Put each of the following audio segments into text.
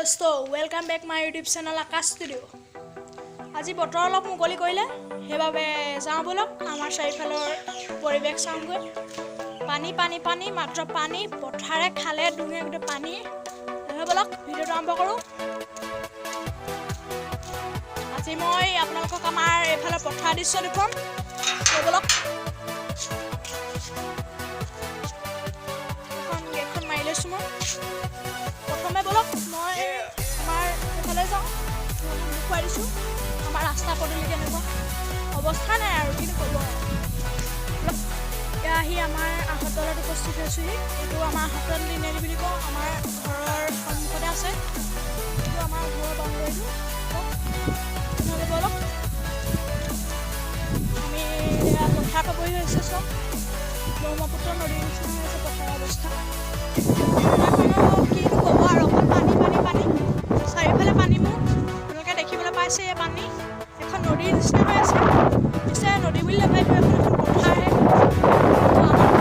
দোস্ত, welcome back my YouTube channel Akash studio. আজি বতৰ অলপ মুকলি কৰিলে, সেইবাবে যাওঁ ব'লক, আমাৰ চাৰিওফালৰ পৰিৱেশ চাওঁগৈ। পানী পানী পানী, মাত্ৰ পানী, পথাৰে খালে ডুঙে গোটেই পানী। তেনেহ'লে ব'লক, ভিডিঅ'টো আৰম্ভ কৰোঁ। আজি মই আপোনালোকক আমাৰ এইফালৰ পথাৰ দৃশ্য দেখুৱাম। ব'লক, এখন গেটখন মাৰি লৈছোঁ মই। প্ৰথমে ব'লক, মই আমাৰ এইফালে যাওঁ, দেখুৱাই দিছোঁ আমাৰ ৰাস্তা পদূলি কেনেকুৱা অৱস্থা। নাই আৰু কিনো ক'ব। এতিয়া আহি আমাৰ আহঁতলত উপস্থিত হৈছোঁহি। এইটো আমাৰ আহঁতল তিনিআলি বুলি কওঁ। আমাৰ ঘৰৰ সন্মুখতে আছে। এইটো আমাৰ ঘৰৰ বাউণ্ডেৰীটো। নহ'লে ব'লক, আমি এয়া পথাৰ পাবহি হৈছে। চব ব্ৰহ্মপুত্ৰ নদীৰ নিচিনা হৈ আছে পথাৰৰ অৱস্থা। কিনো ক'ব আৰু, অকল পানী পানী পানী, চাৰিওফালে পানী। মোৰ আপোনালোকে দেখিবলৈ পাইছে, এই পানী এখন নদীৰ নিচিনা হৈ আছে। পিছে নদী বুলি নাভাবিব, এখন এখন পথাৰহে। তো আমাৰ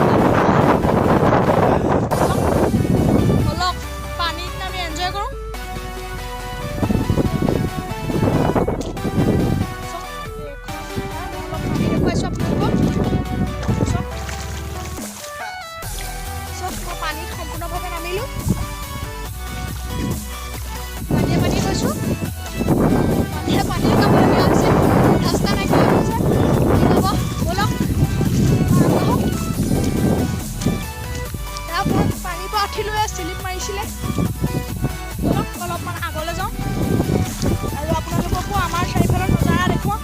ব'লক, পানীত নামি এনজয় কৰোঁ। চাওক, এইখন পথাৰ। মই অলপ পানী দেখুৱাইছোঁ আপোনালোকক। চাওক চাওক, মই পানীত সম্পূৰ্ণভাৱে নামিলোঁ। পানীয়ে পানীয়ে গৈছোঁ, পানীয়ে পানীয়ে যাবলগীয়া হৈছে। ৰাস্তা নাইকিয়া হৈ গৈছে, কি ক'ব। ব'লক, আগবাঢ়ো। এয়া মই পানীৰ পৰা উঠিলোঁ, চিলিপ মাৰিছিলে। ব'লক, অলপমান আগলৈ যাওঁ আৰু আপোনালোককো আমাৰ চাৰিওফালৰ নজাৰা দেখুৱাওঁ।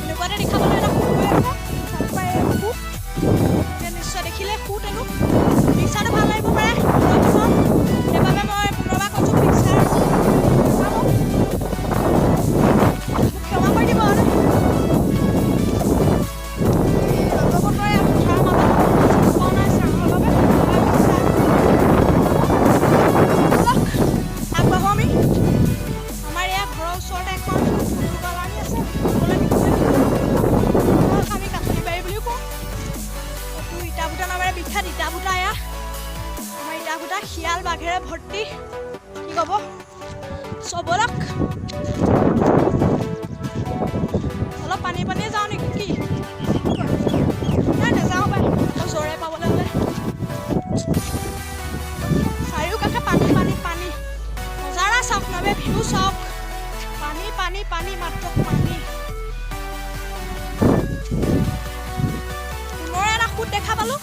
এনেকুৱাতে দেখাবলৈ এটা সোঁত গৈ আছে। চাব পাৰে, এই সোঁত এতিয়া নিশ্চয় দেখিলে। সোঁত এইটো পিকচাৰটো ভাল লাগিব পাৰে ৰ'দ, সেইবাবে মই পুনৰবাৰ কৈছোঁ, পিকচাৰ নাপাব, মোক ক্ষমা কৰি দিব। আৰু এই ৰ'দৰ বতৰে পথাৰৰ মাজত পোৱা নাই ছাঁৰ বাবে। পিকচাৰ ব'লক, আগবাঢ়ো আমি। আমাৰ এয়া ঘৰৰ ওচৰতে এখন ফুটুকলানি আছে। ফুটুকলানি আমি কাঠনি বাৰী বুলিও কওঁ। এইটো ইটাভুটা নামেৰে বিখ্যাত ইটাভুটা। এয়া আমাৰ ইটাভুটা, শিয়াল বাঘেৰে ভৰ্তি, কি ক'ব। চ' ব'লক, অলপ পানী পানীয়ে যাওঁ নেকি? কি নাই, নাযাওঁ পাই, আকৌ জ্বৰে পাবলৈ হ'লে। চাৰিওকাষে পানী পানী পানী। নজাৰা চাওক নাবে, ভিউ চাওক। পানী পানী পানী, মাত্ৰ পানী। পুনৰ এটা সোঁত দেখা পালোঁ।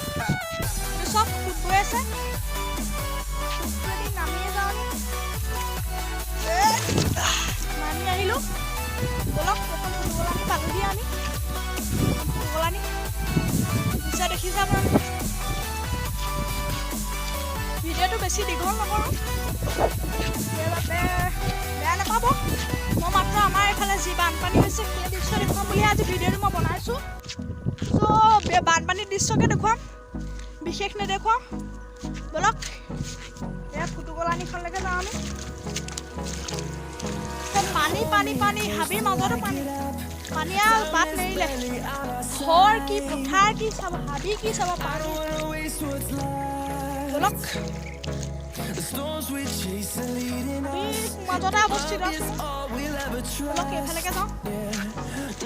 এইটো চব সোঁত বৈ আছে। সোঁতটোৱেদি নামিয়ে যাওঁ নি? এ, নামি আহিলোঁ। ব'লক, এখন ফুটুকলানি পালোহি আমি। এখন ফুটুকলানি নিশ্চয় দেখিছে আপোনালোকে। ভিডিঅ'টো বেছি দীঘল নকৰোঁ, সেইবাবে বেয়া নাপাব। মই মাত্ৰ আমাৰ এইফালে যি বানপানী হৈছে, সেই দৃশ্য দেখুৱাম বুলিহে আজি ভিডিঅ'টো মই বনাইছোঁ। চ' বানপানীৰ দৃশ্যকে দেখুৱাম, বিশেষ নেদেখুৱাম। ব'লক, এয়া ফুটুকলানিখনলৈকে যাওঁ আমি। একদম পানী পানী পানী, হাবিৰ মাজতো পানী। পানীয়ে আৰু বাট নেৰিলে। ঘৰ কি, পথাৰ কি চাব, হাবি কি চাব, পানী। ব'লক, হাবিৰ মাজতে অৱস্থিত আছোঁ। ব'লক, এইফালেকে যাওঁ।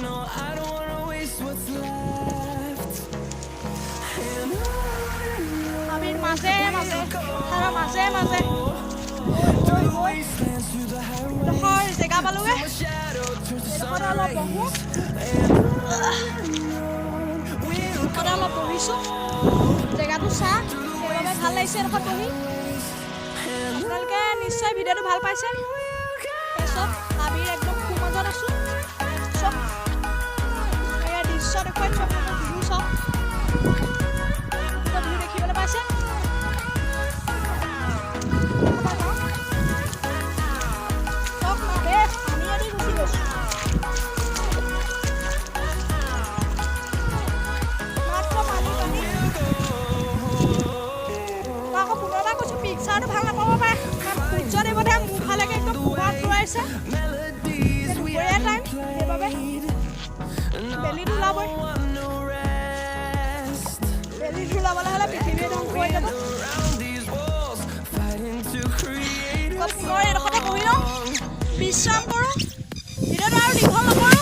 No, I don't wanna waste what's left. And হাবিৰ মাজে মাজে, পথাৰৰ মাজে মাজে গৈ গৈ wastelands, through the highways, এডোখৰ জেগা পালোগৈ। shadow turns to এইডোখৰতে অলপ বহোঁ। এইডোখৰতে অলপ বহিছোঁ। জেগাটো চাহ, সেইবাবে ভাল লাগিছে এডোখৰত বহি। আপোনালোকে নিশ্চয় ভিডিঅ'টো ভাল পাইছে। এই চব হাবিৰ একদম সোঁ মাজত আছোঁ। চব এয়া দৃশ্য দেখুৱাইছোঁ আপোনালোকক। ভিউ চাওক, ভিউ দেখিবলৈ পাইছে। এইডোখৰ যাওঁ। চাওক না, পানীয়েদি গুচি গৈছোঁ। মাত্ৰ পানী পানী। মই আকৌ পুনৰবাৰ কৈছোঁ, পিকচাৰটো ভাল নাপাব পাৰে, কাৰণ সূৰ্য দেৱতাই মোৰ ফালেকে একদম পোহৰ ফুৰাইছে। melodies we দুপৰীয়া টাইম, সেইবাবে বেলিটো ওলাবই। want no rest. ওলাবলৈ হ'লে পৃথিৱীয়ে ধ্বংস হৈ যাব। Around these walls, fighting to create a পুনৰ এইডোখৰতে বহি লওঁ, বিশ্ৰাম কৰোঁ। ভিডিঅ'টো আৰু দীঘল নকৰোঁ।